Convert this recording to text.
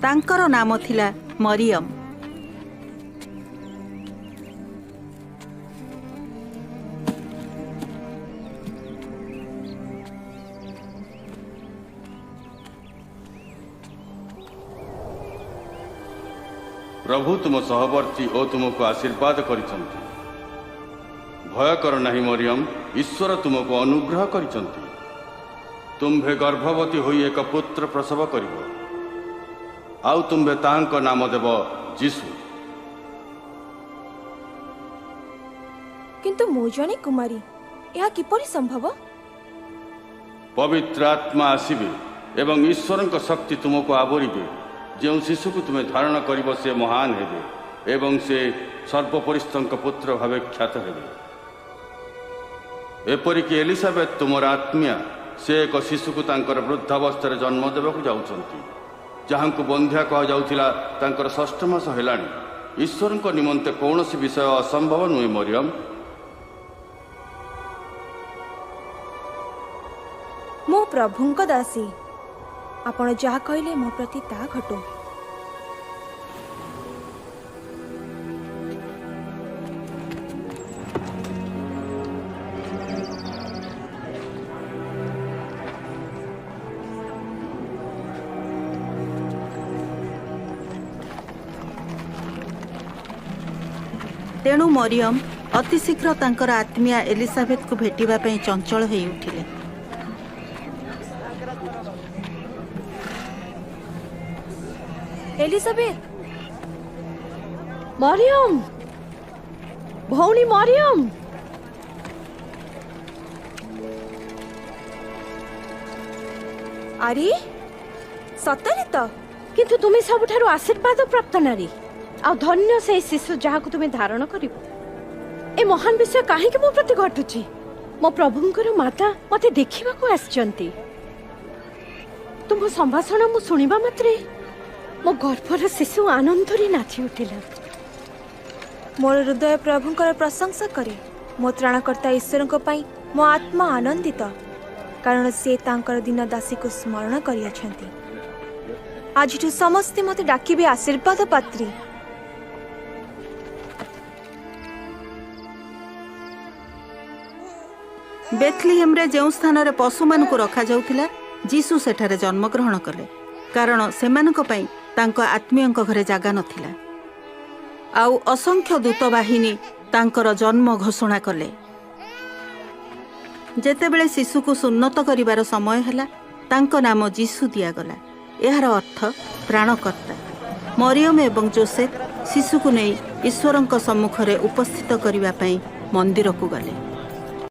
ତାଙ୍କର ନାମ ଥିଲା ମରିୟମ। ପ୍ରଭୁ ତୁମ ସହବର୍ତ୍ତୀ ଓ ତୁମକୁ ଆଶୀର୍ବାଦ କରିଛନ୍ତି। ଭୟ କର ନାହିଁ ମରିୟମ, ଈଶ୍ୱର ତୁମକୁ ଅନୁଗ୍ରହ କରିଛନ୍ତି। ତୁମ୍ଭେ ଗର୍ଭବତୀ ହୋଇ ଏକ ପୁତ୍ର ପ୍ରସବ କରିବ, ଆଉ ତୁମ୍ଭେ ତାହାଙ୍କ ନାମ ଦେବ ଯୀଶୁ। କିନ୍ତୁ ମୁଁ ଜଣେ କୁମାରୀ, ଏହା କିପରି ସମ୍ଭବ? ପବିତ୍ର ଆତ୍ମା ଆସିବେ ଏବଂ ଈଶ୍ୱରଙ୍କ ଶକ୍ତି ତୁମକୁ ଆବୋରିବେ। ଯେଉଁ ଶିଶୁକୁ ତୁମେ ଧାରଣ କରିବ, ସେ ମହାନ ହେବେ ଏବଂ ସେ ସର୍ବୋପରିସ୍ଥଙ୍କ ପୁତ୍ର ଭାବେ ଖ୍ୟାତ ହେବେ। ଏପରିକି ଏଲିସାବେଥ, ତୁମର ଆତ୍ମୀୟା, ସେ ଏକ ଶିଶୁକୁ ତାଙ୍କର ବୃଦ୍ଧାବସ୍ଥାରେ ଜନ୍ମ ଦେବାକୁ ଯାଉଛନ୍ତି। ଯାହାଙ୍କୁ ବନ୍ଧ୍ୟା କୁହାଯାଉଥିଲା, ତାଙ୍କର ଷଷ୍ଠ ମାସ ହେଲାଣି। ଈଶ୍ୱରଙ୍କ ନିମନ୍ତେ କୌଣସି ବିଷୟ ଅସମ୍ଭବ ନୁହେଁ, ମରିୟମ। ମୁଁ ପ୍ରଭୁଙ୍କ ଦାସୀ, ଆପଣ ଯାହା କହିଲେ ମୋ ପ୍ରତି ତାହା ଘଟୁ। ତେଣୁ ମରିୟମ ଅତିଶୀଘ୍ର ତାଙ୍କର ଆତ୍ମୀୟା ଏଲିସାବେଥକୁ ଭେଟିବା ପାଇଁ ଚଞ୍ଚଳ ହେଇ ଉଠିଲେ। ଏଲିଜାବେଥ! ମରିୟମ, ଭଉଣୀ ମରିୟମ! ଆରେ, ସତରେ ତ! କିନ୍ତୁ ତୁମେ ସବୁଠାରୁ ଆଶୀର୍ବାଦ ପ୍ରାପ୍ତ ନାରୀ, ଆଉ ଧନ୍ୟ ସେଇ ଶିଶୁ ଯାହାକୁ ତୁମେ ଧାରଣ କରିବ। ଏ ମହାନ ବିଷୟ କାହିଁକି ମୋ ପ୍ରତି ଘଟୁଛି? ମୋ ପ୍ରଭୁଙ୍କର ମାତା ମତେ ଦେଖିବାକୁ ଆସିଛନ୍ତି। ତୁମ ସମ୍ଭାଷଣ ମୁଁ ଶୁଣିବା ମାତ୍ରେ ମୋ ଗର୍ଭର ଶିଶୁ ଆନନ୍ଦରେ ନାଚି ଉଠିଲା। ମୋର ହୃଦୟ ପ୍ରଭୁଙ୍କର ପ୍ରଶଂସା କରେ। ମୋ ତ୍ରାଣକର୍ତ୍ତା ଈଶ୍ୱରଙ୍କ ପାଇଁ ମୋ ଆତ୍ମା ଆନନ୍ଦିତ, କାରଣ ସେ ତାଙ୍କର ଦୀନ ଦାସୀକୁ ସ୍ମରଣ କରିଅଛନ୍ତି। ଆଜିଠୁ ସମସ୍ତେ ମୋତେ ଡାକିବେ ଆଶୀର୍ବାଦ ପାତ୍ରୀ। ବେଥଲିହେମରେ ଯେଉଁ ସ୍ଥାନରେ ପଶୁମାନଙ୍କୁ ରଖାଯାଉଥିଲା, ଯୀଶୁ ସେଠାରେ ଜନ୍ମଗ୍ରହଣ କଲେ, କାରଣ ସେମାନଙ୍କ ପାଇଁ ତାଙ୍କ ଆତ୍ମୀୟଙ୍କ ଘରେ ଜାଗା ନଥିଲା। ଆଉ ଅସଂଖ୍ୟ ଦୂତବାହିନୀ ତାଙ୍କର ଜନ୍ମ ଘୋଷଣା କଲେ। ଯେତେବେଳେ ଶିଶୁକୁ ସୁନ୍ନତ କରିବାର ସମୟ ହେଲା, ତାଙ୍କ ନାମ ଯୀଶୁ ଦିଆଗଲା। ଏହାର ଅର୍ଥ ତ୍ରାଣକର୍ତ୍ତା। ମରିୟମ ଏବଂ ଜୋସେଫ ଶିଶୁକୁ ନେଇ ଈଶ୍ୱରଙ୍କ ସମ୍ମୁଖରେ ଉପସ୍ଥିତ କରିବା ପାଇଁ ମନ୍ଦିରକୁ ଗଲେ।